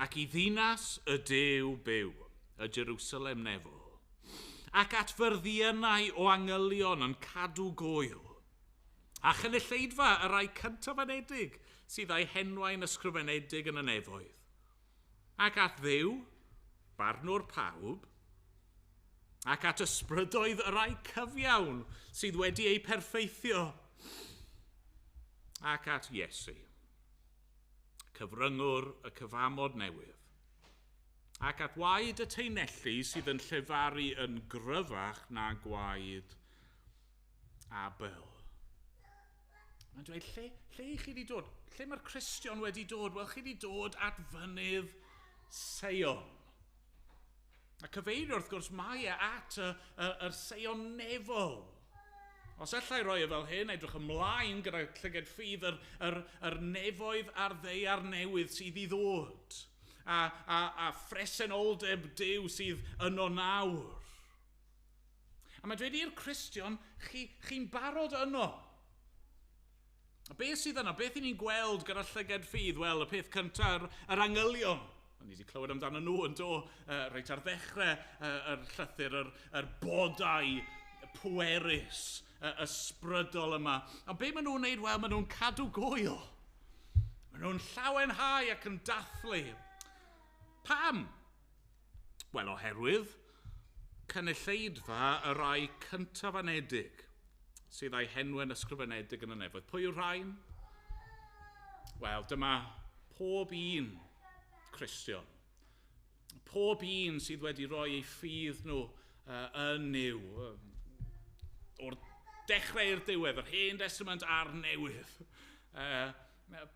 Ac i ddinas y Duw byw, y Jerusalem nefol. Ac at fyrddiynau o angylion yn cadw gwyl. A chynulleidfa y rai cyntaf anedig sydd â'i henwau'n ysgrifenedig yn y nefoedd. Ac at Dduw, barnwr pawb, Ac at ysbrydoedd y rhai cyfiawn sydd wedi eu perffeithio. Ac at Iesu, cyfryngwr y cyfamod newydd. Ac at waed y teinellu sydd yn llefaru yn gryfach na gwaed Abel. Mae'n dweud, lle i chi wedi dod? Lle mae'r Cristion wedi dod? Wel, chi wedi dod at fynydd Seion. A cyfeirio, wrth gwrs, mae e at y Seion nefol. Os allai roi e fel hyn, edrych ymlaen gyda llygad ffydd yr nefoedd a'r ddaear newydd sydd i ddod. A phresenoldeb Duw sydd yno nawr. A mae'n dweud i'r Cristion, chi'n barod yno. A beth sydd yno? Beth i ni'n gweld gyda llygad ffydd? Wel, y peth cyntaf, yr angylion. Ni wedi clywed amdano nhw yn do, reit ar ddechrau yr llythyr, yr bodau pwerus, ysbrydol yma. A be maen nhw'n wneud? Wel, maen nhw'n cadw gwyl. Maen nhw'n llawenhau ac yn dathlu. Pam? Wel, oherwydd cynulleidfa y rhai cyntaf anedig sydd â'i henwau'n ysgrifenedig yn y nefoedd. Pwy yw'r rhain? Wel, dyma pob un Cristion. Pob un sydd wedi rhoi eu ffydd nhw yn Nuw. O'r dechrau i'r diwedd, yr Hen Testament a'r Newydd.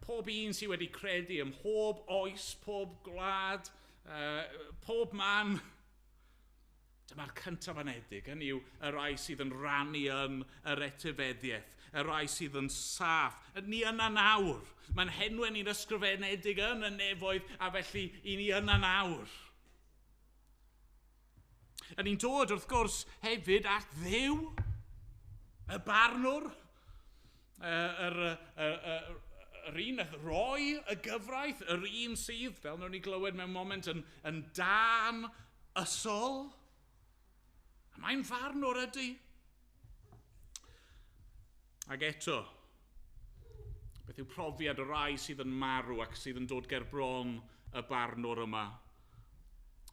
Pob un sydd wedi credu ym mhob oes, pob gwlad, pob man. Dyma'r cyntaf anedig, hynny yw y rhai sydd yn rannu yn yr etifeddiaeth, y rhai sydd yn saff. Ni yna nawr. Mae'n henwau ni'n ysgrifenedig yn y nefoedd, a felly i ni yna nawr. A ni'n dod, wrth gwrs, hefyd at Dduw, y barnwr, yr un nath roi y gyfraith, yr un sydd, fel nawn ni glywed mewn moment, yn dan ysol. A mae'n farnwr ydy. Ac eto, beth yw profiad y rai sydd yn marw ac sydd yn dod ger bron y barnwr yma?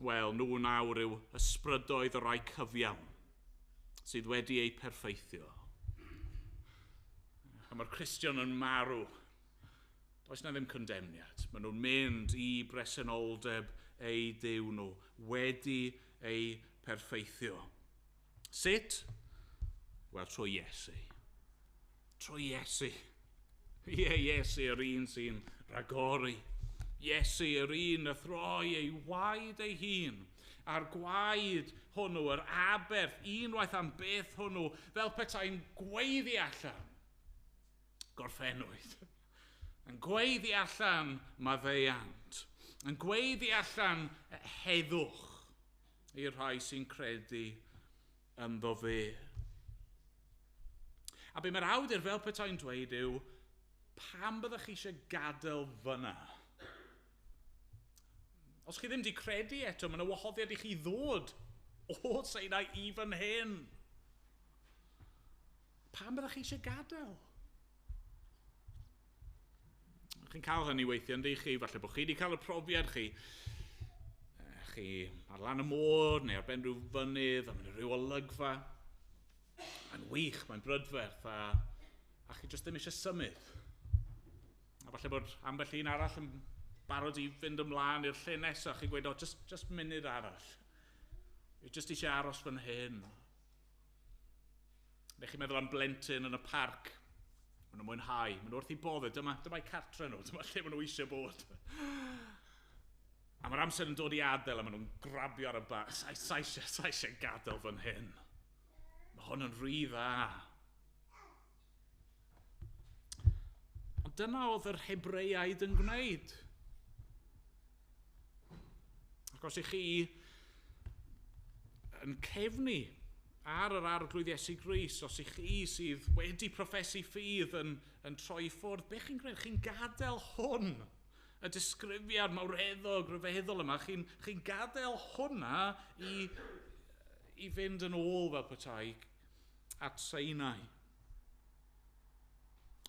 Wel, nhw nawr yw ysbrydoedd y rai cyfiawn sydd wedi eu perffeithio. A mae'r Cristion yn marw. Does na ddim condemniad. Maen nhw'n mynd i bresenoldeb eu Duw nhw, wedi eu perffeithio. Sut? Wel, trwy Iesu. Trwy Iesu. Ie, Iesu, yr un sy'n rhagori. Iesu, yr un nath roi ei waed ei hun. A'r gwaed hwnnw, yr aberth, unwaith am beth hwnnw, fel petai'n gweiddi allan. Gorffennwyd. Yn gweiddi allan maddeuant. Yn gweiddi allan heddwch i'r rhai sy'n credu ynddo fe. A be mae'r awdur fel petai'n dweud yw, pam byddech chi eisiau gadael fyna? Os chi ddim wedi credu eto, mae yna wahoddiad i chi ddod o Sinai i fan hyn. Pam byddech chi eisiau gadael? Chi'n cael hynny weithiau, ynddi chi? Falle bod chi wedi cael y profiad chi. Chi ar lan y môr neu ar ben rhyw fynydd, a mae'n rhyw olygfa. Mae'n wych, mae'n brydferth, a chi jyst ddim eisiau symud. A falle bod ambell un arall yn barod i fynd ymlaen i'r lle nesaf, chi'n gweud, o, just munud arall. Dwi jyst eisiau aros fan hyn. Neu chi'n meddwl am blentyn yn y parc. Maen nhw'n mwynhau, maen nhw wrth eu boddau, dyma'i cartre nhw, dyma lle maen nhw eisiau bod. A mae'r amser yn dod i adael a maen nhw'n grabio ar y bag. Sa eisiau gadael fan hyn. Mae hwn yn rhy dda. Ond dyna oedd yr Hebreaid yn gwneud. Ac os ych chi yn cefnu ar yr Arglwydd Iesu Grist, os ych chi sydd wedi proffesu ffydd yn troi ffwrdd, beth chi'n gwneud? Chi'n gadael hwn, y disgrifiad mawreddog, rhyfeddol yma, chi'n gadael hwnna i fynd yn ôl fel petai at Sinai.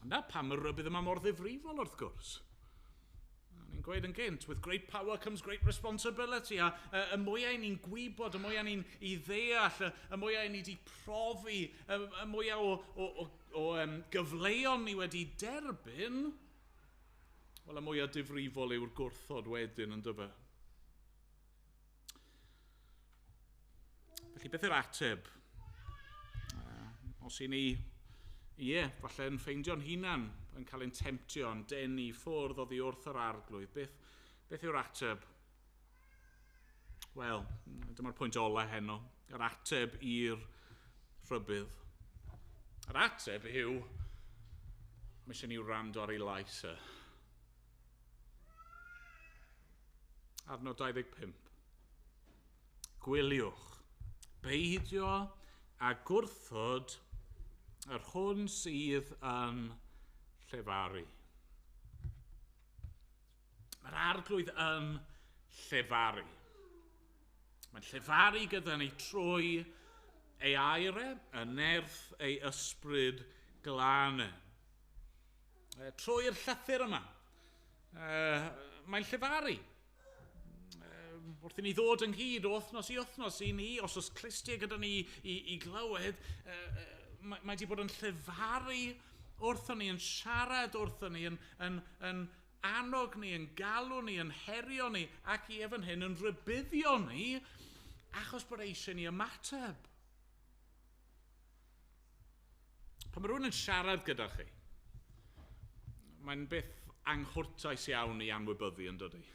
Yna pam y rhybudd yma mor ddifrifol, wrth gwrs. Ni'n Ni'n gweud yn gynt, with great power comes great responsibility. A y mwyau ni'n gwybod, y mwyau ni'n i ddeall, y mwyau ni wedi profi, y mwyau o gyfleon ni wedi derbyn, wel, y mwyau difrifol yw'r gwrthod wedyn, yn dyfe. Felly, beth yw'r ateb? Os i ni, ie, falle yn ffeindio'n hunan, yn cael ein temtio, yn denu ffwrdd oddi wrth yr Arglwydd, beth yw'r ateb? Wel, dyma'r pwynt ola heno, yr ateb i'r rhybudd. Yr ateb yw, mae eisiau ni wrando ar ei lais e. Adnod 25. Gwyliwch, beidio a gwrthod yr hwn sydd yn llefaru. Mae'r Arglwydd yn llefaru. Mae'n llefaru gyda ni trwy ei air e, y nerth ei ysbryd glân e. Trwy'r llythyr yma, mae'n llefaru. Wrth i ni ddod ynghyd o wythnos i wythnos i ni, os oes clustiau gyda ni i glywed, mae wedi bod yn llefaru wrthon ni, yn siarad wrthon ni, yn annog ni, yn galw ni, yn herio ni, ac i fan hyn yn rhybuddio ni, achos bod eisiau ni ymateb. Pan mae rhywun yn siarad gyda chi, mae'n beth anghwrtais iawn i anwybyddu, yn dydi?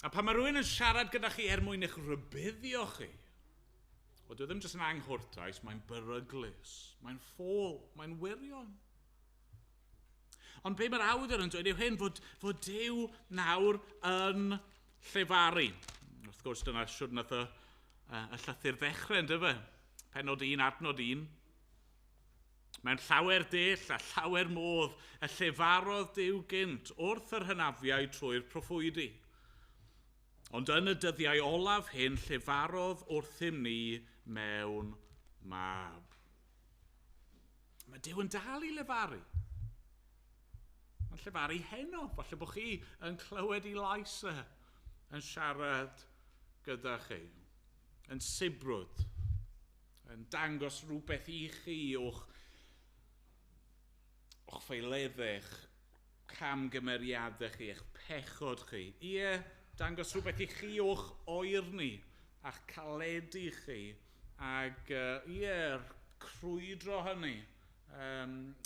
A pan mae rhywun yn siarad gyda chi er mwyn eich rhybuddio chi, wel, dyw e ddim jyst yn anghwrtais, mae'n beryglus, mae'n ffôl, mae'n wirion. Ond be mae'r awdur yn dweud yw hyn, fod Duw nawr yn llefaru. Wrth gwrs, dyna siwr nath y llythyr ddechrau, yn dyfe? Pennod 1, adnod 1. Mewn llawer dull a llawer modd y llefarodd Duw gynt wrth yr hynafiaid trwy'r proffwydi. Ond yn y dyddiau olaf hyn llefarodd wrthym ni mewn mab. Mae Duw yn dal i lefaru. Mae'n llefaru heno. Falle bod chi yn clywed ei lais e, yn siarad gyda chi, yn sibrwd, yn dangos rhywbeth i chi o'ch ffeileddau, eich camgymeriadau chi, eich pechod chi. Ie, dangos rhywbeth i chi o'ch oerni a'ch caledu chi, ac ie'r crwydro hynny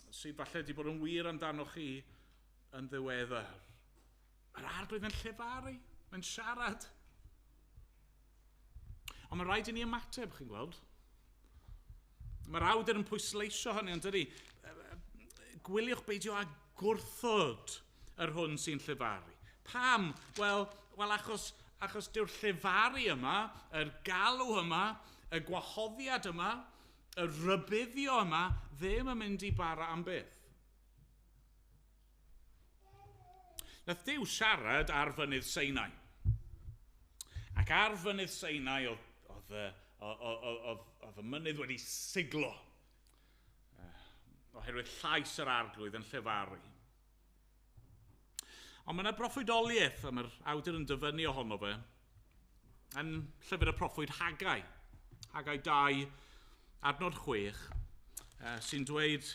sydd falle wedi bod yn wir amdano chi yn ddiweddar. Mae'r Arglwydd yn llefaru, mae'n siarad. Ond mae rhaid i ni ymateb, chi'n gweld. Mae'r awdur yn pwysleisio hynny, ond dydy, gwyliwch beidio â gwrthod yr hwn sy'n llefaru. Pam? Wel, achos dyw'r llefaru yma, yr galw yma, y gwahoddiad yma, y rhybuddio yma, ddim yn mynd i bara am byth. Nath Duw siarad ar fynydd Sinai. Ac ar fynydd Sinai oedd y mynydd wedi siglo oherwydd llais yr Arglwydd yn llefaru. Ond mae yna broffwydoliaeth, a mae'r awdur yn dyfynnu ohono fe, yn llyfr y proffwyd Hagai. Hagai 2, adnod 6, sy'n dweud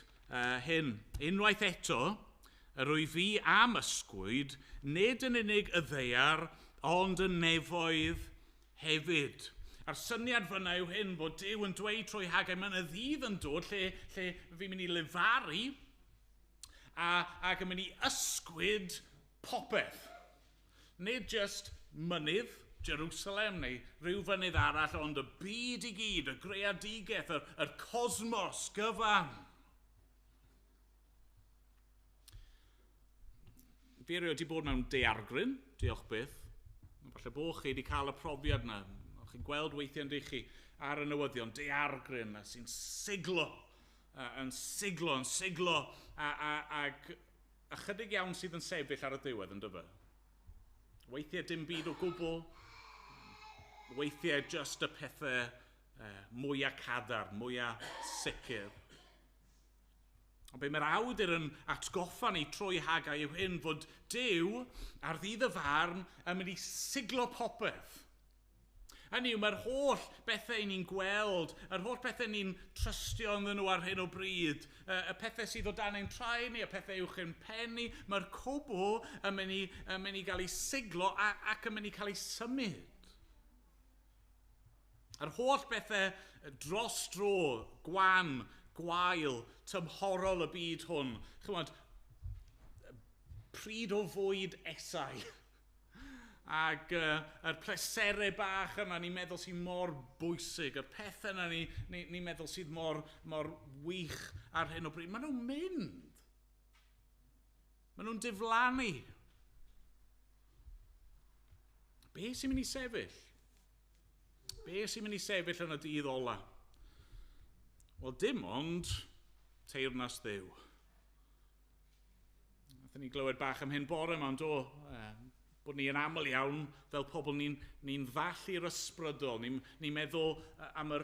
hyn. Unwaith eto, yr wyf fi am ysgwyd, nid yn unig y ddaear, ond y nefoedd hefyd. A'r syniad fyna yw hyn, bod Duw yn dweud trwy Hagai, mae yna ddydd yn dod lle fi'n mynd i lefaru ac yn mynd i ysgwyd popeth. Nid just mynydd Jerusalem neu rhyw fynydd arall, ond y byd i gyd, y greadigaeth, yr cosmos gyfan. Fi erioed wedi bod mewn daeargryn, diolch byth. Falle bod chi wedi cael y profiad yna. Chi'n gweld weithiau yn dych chi ar y newyddion, daeargryn sy'n siglo, yn siglo, yn siglo, ac ychydig iawn sydd yn sefyll ar y diwedd, yn dyfe? Weithiau dim byd o gwbl, weithiau just y pethau mwyaf cadarn, mwyaf sicr. Ond be mae'r awdur yn atgoffa ni trwy Haggai yw hyn, fod Duw ar ddydd y farn yn mynd i siglo popeth. Hynny yw, mae'r holl bethau ni'n gweld, yr holl bethau ni'n trystio ynddyn nhw ar hyn o bryd, y pethau sydd o dan ein traed ni, y pethau uwch ein pen ni, mae'r cwbl yn mynd i gael ei siglo ac yn mynd i cael ei symud. Yr holl bethau dros dro, gwan, gwael, tymhorol y byd hwn. Chymod, pryd o fwyd esau. Ac yr pleserau bach yna ni'n meddwl sydd mor bwysig, yr pethau yna ni'n meddwl sydd mor wych ar hyn o bryd. Maen nhw'n mynd. Maen nhw'n diflannu. Be sy'n mynd i sefyll? Be sy'n mynd i sefyll yn y dydd ola? Wel, dim ond teyrnas Dduw. Nathon ni glywed bach am hyn bore yma, ond bod ni yn aml iawn fel pobl ni'n ddall i'r ysbrydol. Ni'n meddwl am y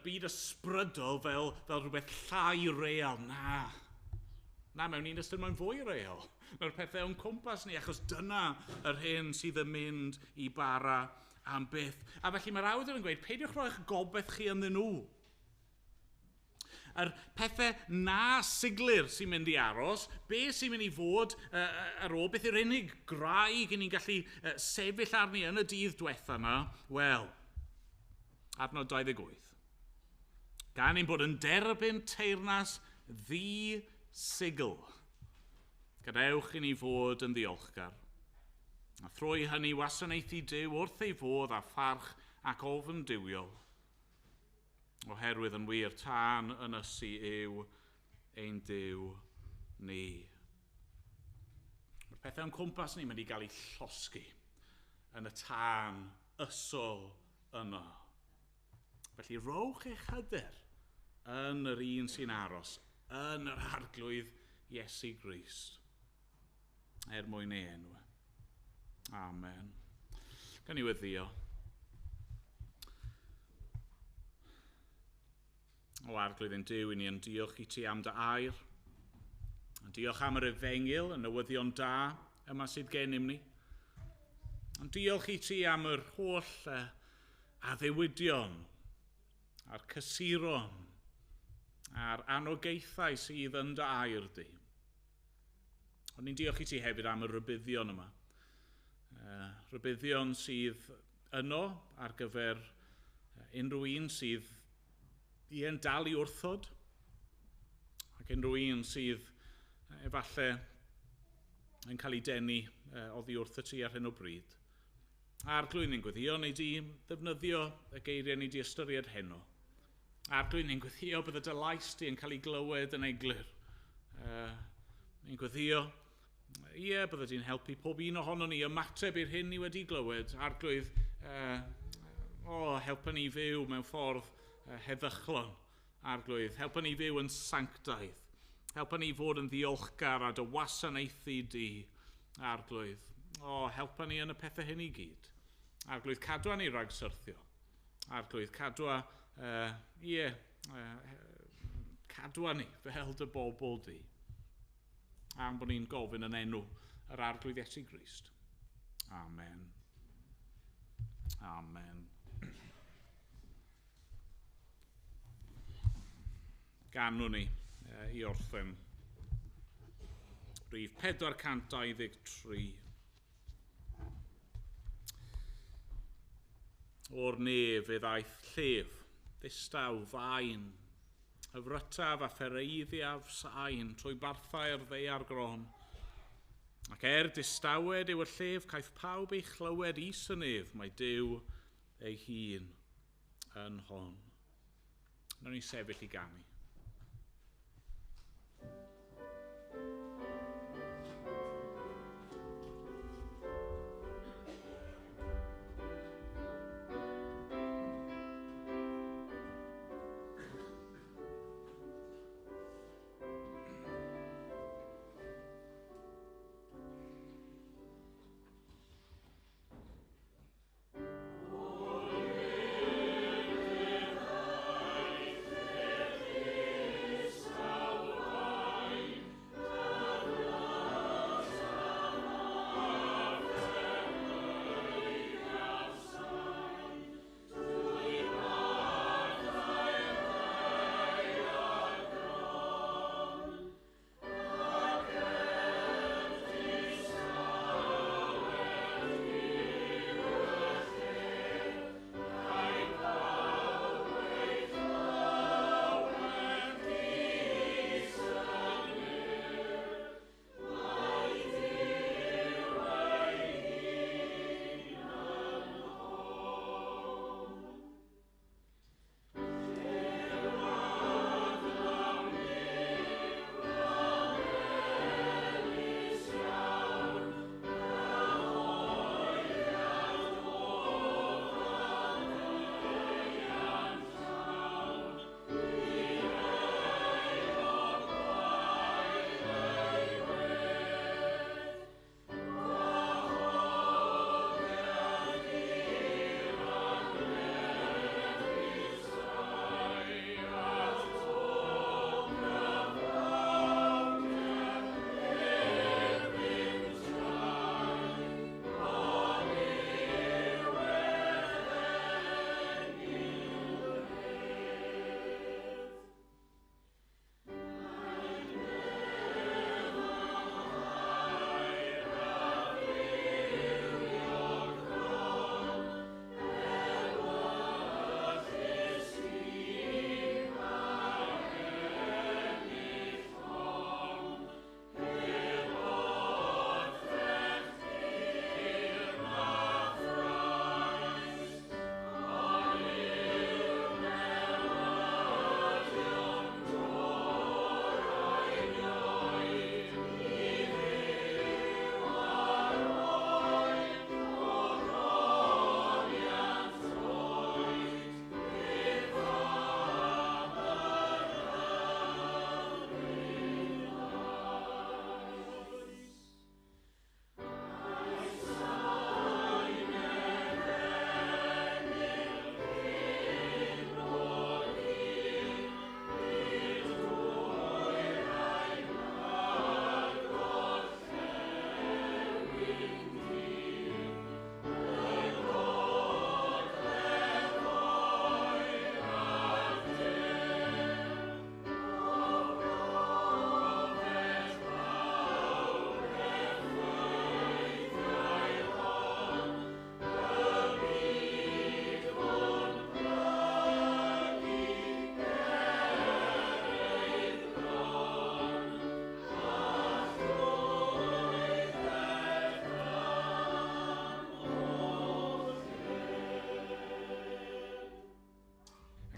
byd ysbrydol fel rhywbeth llai real. Na, mewn un ystyr mae'n fwy real. Mae'r pethau o'n cwmpas ni, achos dyna yr hyn sydd yn mynd i bara am byth. A felly mae'r awdur yn gweud, peidiwch roi'ch gobaith chi ynddyn nhw. Yr pethau na siglir sy'n mynd i aros, be sy'n mynd i fod ar ôl, beth yw'r unig graig ni'n gallu sefyll arni yn y dydd diwetha yma? Wel, adnod 28. Gan ein bod yn derbyn teyrnas ddi-sigl, gadewch i ni fod yn ddiolchgar. A thrwy hynny wasanaethu Duw wrth ei fodd a pharch ac ofn duwiol. Oherwydd yn wir, tân yn ysu yw ein Duw ni. Mae'r pethau o'n cwmpas ni'n mynd i gael eu llosgi yn y tân ysol yno. Felly rowch eich hyder yn yr un sy'n aros, yn yr Arglwydd Iesu Grist, er mwyn ei enw. Amen. Gan i weddïo. O Arglwydd ein Duw, i ni yn diolch i ti am dy air. Yn diolch am yr efengyl, y newyddion da yma sydd gennym ni. Yn diolch i ti am yr holl addewidion, a'r cysuron, a'r anogaethau sydd yn dy air di. Ond ni'n diolch i ti hefyd am y rhybuddion yma. Rhybuddion sydd yno ar gyfer unrhyw un sydd yn dal i wrthod, ac unrhyw un sydd efallai yn cael ei denu oddi wrth y ti ar hyn o bryd. Arglwydd, ni'n gweddïo neu di ddefnyddio y geiriau ni di ystyried heno. Arglwydd, ni'n gweddïo bydd y dy lais di yn cael ei glywed yn eglur. Ni'n gweddïo, ie, bydde di'n helpu pob un ohonon ni ymateb i'r hyn ni wedi glywed. Arglwydd, helpa ni fyw mewn ffordd heddychlon, Arglwydd. Helpa ni fyw yn sanctaidd. Helpa ni fod yn ddiolchgar a dy wasanaethu di, Arglwydd. Helpa ni yn y pethau hyn i gyd. Arglwydd, cadwa ni rhag syrthio. Arglwydd, cadwa, cadwa ni fel dy bobl di. Am bod ni'n gofyn yn enw yr Arglwydd Iesu Grist. Amen. Amen. Ganwn ni i orffen. Rhif 423. O'r nef fe ddaeth llef, ddistaw fain, hyfrytaf a phereiddiaf sain, trwy barthau'r ddaear gron. Ac distawed yw y llef, caiff pawb ei chlywed is y nef, mae Duw ei hun yn hon. Nawn ni sefyll i ganu. Amen.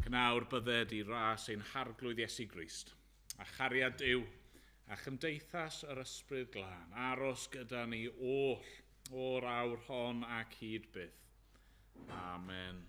Ac nawr bydded i ras ein harglwydd Iesu Grist, a chariad Duw, a chymdeithas yr Ysbryd Glân, aros gyda ni oll o'r awr hon ac hyd byth. Amen.